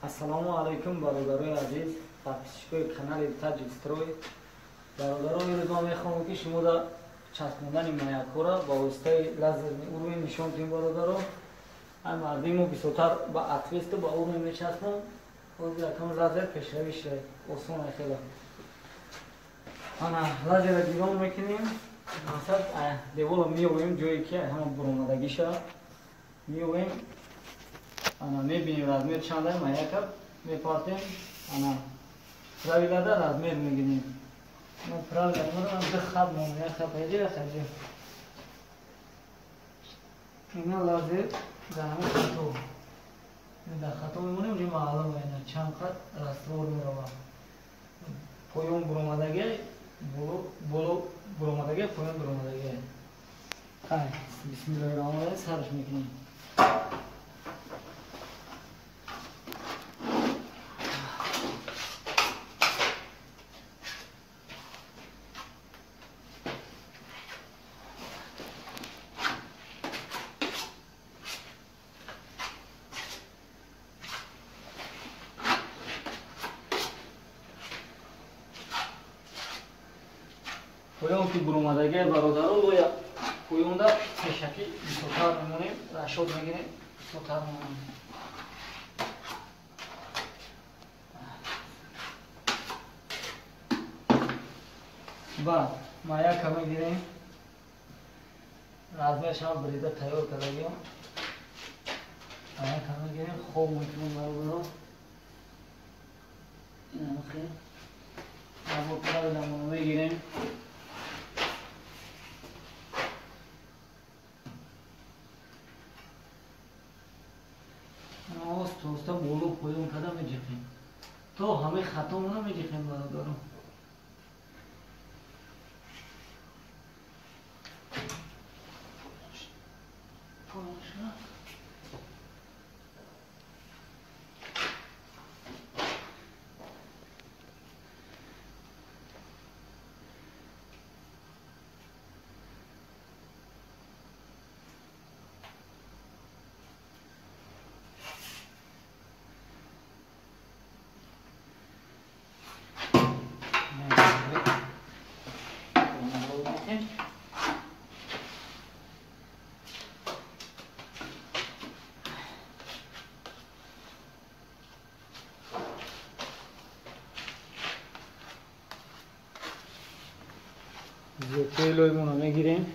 Ассалому алайкум, бародарои азиз, подписчикои канали Таҷик Строй. Бародарон, имрӯз ман мехоҳам, ки шумо да часпондани маякҳоро ба воситаи лазерный уровень нишон диҳем, бародаро. Ай мардуми мо бисёртар ба отвёртка, ба уровень мечаспон. Ҳозир якам лазер пешравӣ шуда, осон хеле. Ана лазерро гирон мекунем, мақсад деволо меовем, ҷое ки ҳама буромадагиша меовем. Ана мебинем, размер чанда, маяка мепартем. Ана правилада размер мегирем. Мо правила ду хат мон, як хат ҳеҷи, як хат. Ина лазер дар ҳамин хато, дар хато мемонем, ҷо маълум ина чанд хат раствор меравад. Поён буромадагӣ, боло буромадагӣ, поён буромадагӣ. Хай, бисмиллоҳи раҳмони раҳим, сарш мекунем. Поён ки буромадагӣ, бародаро, лоя поёнда пешакӣ бисёртар мемонем, рашод мегирем, бисёртар мемонем. Баъд маяка мегирем, размершам брида тайёр кардагиам. Маяка мегирем, хоб мекунем, бародаро. Инамхел правиламоно мегирем. Оста оста боло поён карда меҷиқем, то ҳамаи хатомона меҷиқем, бародаро. Зиёдтои лоймонро мегирем.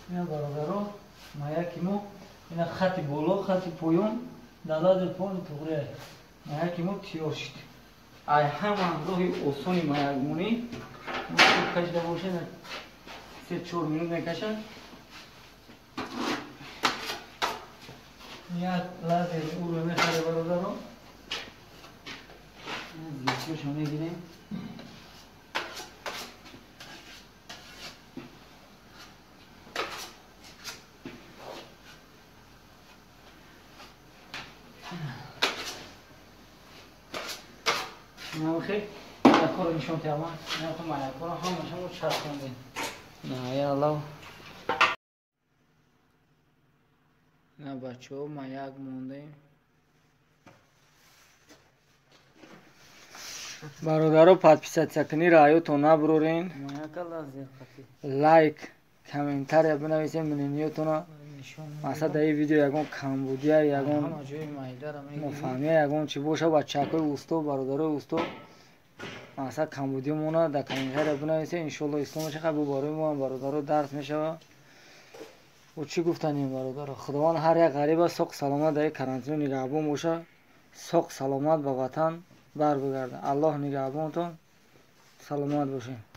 Ина, бародаро, маяки мо ина хати боло, хати поён дар лазер пони туғрия маяки мо тиёр шуд. Ай ҳама роҳи осони маякмонӣ кашида бошад, 3-4 минут мекашад. Як лазер уро мехаре, бародаро, зиёдшо мегирем. Нахи, якоро нишон тиама, нахи маякоро ҳамашамо чархондем. На, я Аллоҳ. На, бачаҳо, маяк мондем. Бародаро, подписаться кунӣ раъётон набурорен. Лайк, комментария бинависем, мнениётона. Масалан, дар ин видео ягон камбудия, ягон нофаҳмия, ягон чӣ боша, бачакҳои усто, бародарои усто, масалан, камбудиёмона дар комментария бинависем, иншоалло ислом мешава, бо барои мо ҳам, бародаро, дарс мешава. О, чӣ гуфтанем, бародаро? Худованд ҳар як ғариба соқ саломат дар ин карантино нигаҳбон боша, соқ саломат ба ватан барбигарда. Аллоҳ нигаҳбонтон, саломат бошед.